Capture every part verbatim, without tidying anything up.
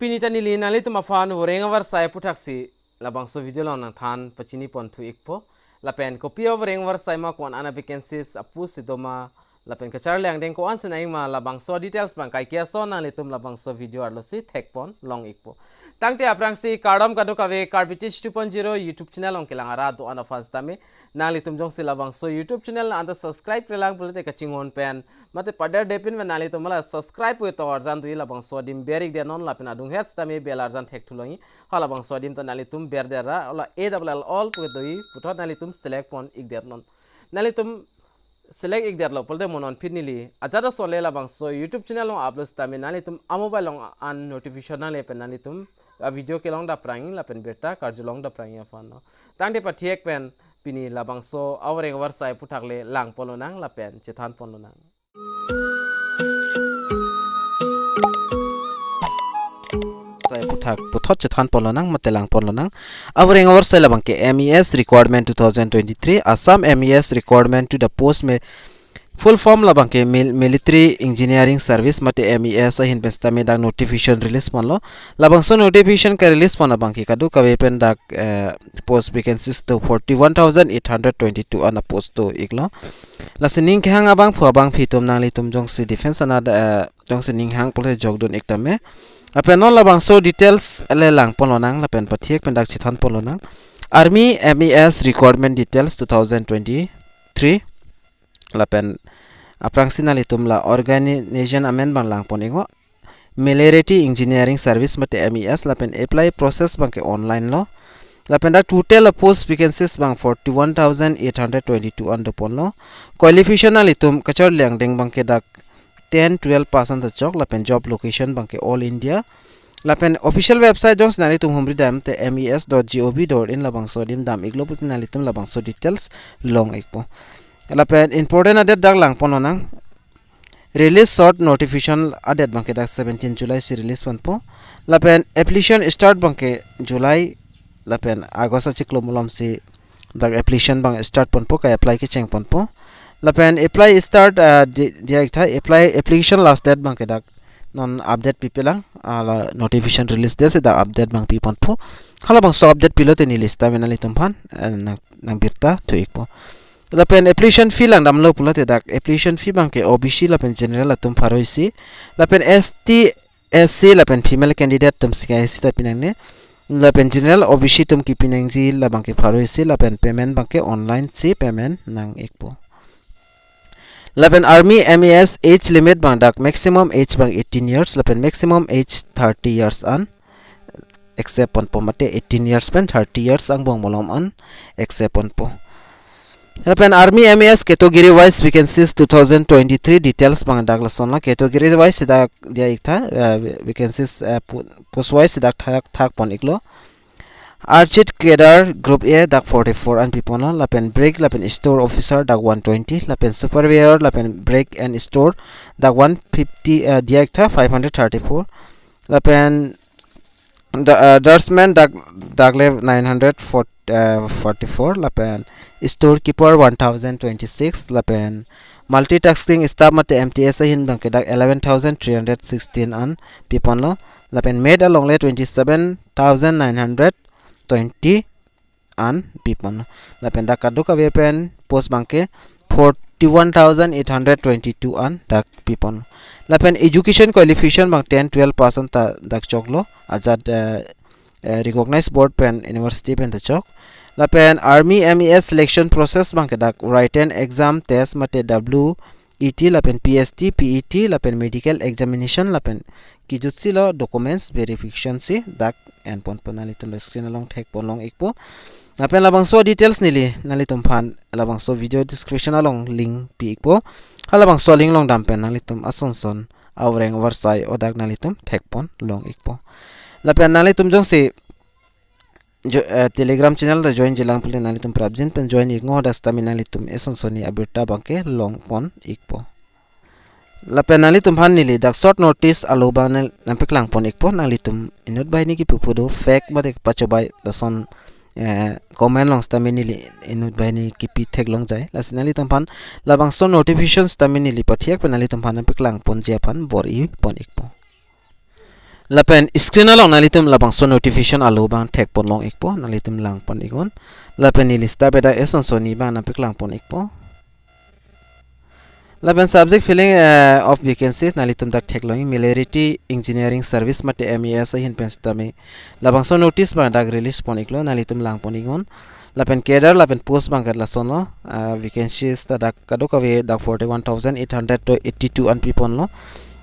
Pini ta neli nanglitum aphan voreng avarsai aputhaksi labangso video along nangthan pachini ponthu ikpo. Lapen kopi avoreng avarsai ma, ko-an an a vacancies apost si doma, lapen kacharli angdeng ko-an si nangji ma, labangso details abang kaike ason nanglitum labangso video arlo si thekpon long ikpo. Tangte aphrangsi kardom kadokave, Karbi Teach two point zero YouTube channel along kelang ara do-an aphan sitame, nanglitum jongsi labangso YouTube channel nang anta subscribe-relang pulote kachinghon pen mate pader depin pen nanglitum la subscribe pu to arjan dui, labangso adim ber-ikdet non, lapen adung het sitame bell arjan thekthu longji. Halabangso adim ta nanglitum berdet ra, ola A double L all pu dui, puthot nanglitum select pon-ikdet non. Nanglitum select-ikdetlo pulote mo non aphi neli ajat ason le labangso YouTube channel along upload sitame nanglitum a mobile along an notification nangle pen nanglitum a video kelong daprang lapen birta karjulong daprang aphan lo. Tangte pathiek pen pini labangso avoreng avarsai aputhak le langpon lonang lapen chethanpon lonang. Sai aputhak puthot chethanpon lonang mate langpon lonang. Avoreng avarsai labang ke M E S requirement two thousand twenty-three, Assam M E S requirement to the post me full form labang ke mil-, military engineering service mate M E S ahin pen sitame dak notification release ponlo. Labangso notification ke-release pon abang ke kadokave pen dak, eh, post vacancies to forty-one thousand eight hundred twenty-two an a-post do iklo. Lasi ning kehang abangphu abangphi atum, nanglitum jongsi defense anat, eh, jongsi ning hang pulote jokdun iktame. Lapen non labangso details le langpon lonang lapen pathiek pen dak chethanpon lonang. Army M E S requirement details two thousand twenty-three. Lapen aphrangsi nanglitum la organization amen abang langpon iknon. Military Engineering Service mate M E S, lapen apply process abang ke online lo. Lapen dak total a-post vacancies abang forty-one thousand eight hundred twenty-two an doponlo. Qualification nanglitum kacharli angdeng abang ke dak ten, twelve pass an ta chok, lapen job location abang ke all India. Lapen official website jongsi nanglitum humri dam te M E S dot G O V dot in labangso adim dam iklo putin nanglitum labangso details long ikpo. Lapen important a-date dak langpon lonang. Release short notification a-date abang ke dak seventeen July si release ponpo. Lapen application start abang ke July lapen August achiklo malom si dak application abang start ponpo, ka-apply kecheng ponpo. Lapen apply start, ah, di-, diya iktha, apply application last date abang ke dak non update pipelang, ah, la notification release date si dak update abang piponpo. Halabangso update pilote neli sitame nanglitum aphan, eh, nang, nangbirta thu ikpo. Lapen application fee langdamlo pulote dak application fee abang ke O B C lapen general atum pharo isi. Lapen S T, S C lapen female candidate atum sika isi ta pinangne. Lapen general O B C atum kepinangji labang ke pharo isi, lapen payment abang ke online si payment nang ikpo. Lapen Army M E S age limit abang dak maximum age abang eighteen years, lapen maximum age thirty years an accept ponpo mate eighteen years pen thirty years angbong malom an accept ponpo. Lapen Army M E S category wise vacancies two thousand twenty-three details abang dak lason lo. Category wise dak diya iktha, eh, vacancies, eh, pu-, post wise dak thak, thak pon iklo. Archit Cadre Group A dak forty-four an piponlo, lapen brake lapen store officer dak one twenty, lapen supervisor lapen brake and store dak one fifty, eh, diya iktha five hundred thirty-four, lapen da-, eh, draftsman dak, dak le nine hundred forty, eh, forty-four, lapen storekeeper one thousand twenty-six, lapen multitasking staff mate M T S ahin abang ke dak eleven thousand three hundred sixteen an piponlo, lapen maid along le twenty-seven thousand nine hundred twenty an piponlo. Lapen dak kadokave pen post abang ke forty-one thousand eight hundred twenty-two an dak pipon. Lapen education qualification abang ten, twelve pass an ta dak choklo. Ajat, eh, eh, recognized board pen university pen ta chok. Lapen Army M E S selection process abang ke dak written exam test mate W E T lapen P S T, P E T lapen medical examination lapen kejutsi lo documents verification si dak en ponpo, nanglitum screen along thekpon long ikpo. Lapen labangso details neli nanglitum aphan labangso video description along link pi ikpo. Halabangso link along dam pen nanglitum ason son avoreng avarsai o dak nanglitum thekpon long ikpo. Lapen nanglitum jongsi jo-, eh, Telegram channel ta join jilang pule nanglitum prapjin pen join iknon, hadak sitame nanglitum eson sonni abirta abang ke longpon ikpo. Lapen nanglitum aphan neli dak short notice alo abang nang, nangpaklang pon ikpo, nanglitum inut banghini kipu pu do fake mate pachobai lason, eh, comment along sitame neli inut banghini kipi theklong jai. Lasi nanglitum aphan labangso notification sitame neli pathiek pen nanglitum aphan nangpaklang ponji aphan bor-i pon ikpo. Lapen screen along nanglitum labangso notification alo abang thekpon long ikpo, nanglitum langpon iknon. Lapen neli seta bedak eson sonni abang nangpaklang pon ikpo. Lapen subject filling, eh, of vacancies nanglitum dak theklong ik, Military Engineering Service mate M E S ahin pen sitame labangso notice abang dak release pon iklo, nanglitum langpon iknon. Lapen cadre lapen post abang ke lasonlo, ah, vacancies ta dak kadokave dak forty-one thousand eight hundred to eighty-two an piponlo.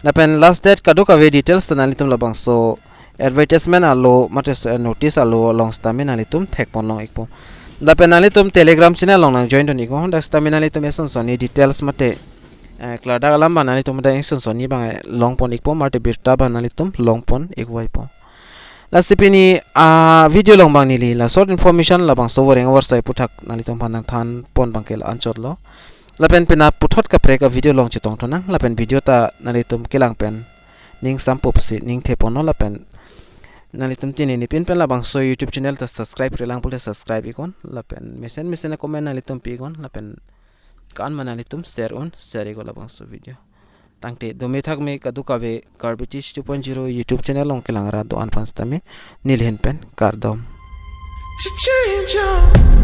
Lapen last date kadokave details ta nanglitum labangso advertisement alo mate, eh, notice alo along sitame nanglitum thekpon long ikpo. Lapen nanglitum Telegram channel along nangjoin dun iknon, dak sitame nanglitum eson sonni details mate, eh, klardak alam abang nanglitum dak eson sonni abang, eh, longpon ikpo mate birta abang nanglitum longpon ikvaipo. Lasi pini, ah, video along abang neli la short information labangso voreng avarsai aputhak nanglitum aphan nangthanpon abang ke la-anchotlo. Lapen pini puthot kaprek a-video along chetongthu nang, lapen video ta nanglitum kelang pen ning sampupsi ning theponlo, lapen nanglitum tini nipin pen labangso YouTube channel ta subscribe-re lang pulote subscribe iknon, lapen mesen mesen a-comment nanglitum pi iknon, lapen kan ma nanglitum share un, share iknon labangso video. Tangte dome thakme kadokave Karbi Teach two point zero YouTube channel along kelang ra do-an aphan sitame neli ahin pen kardom. To change your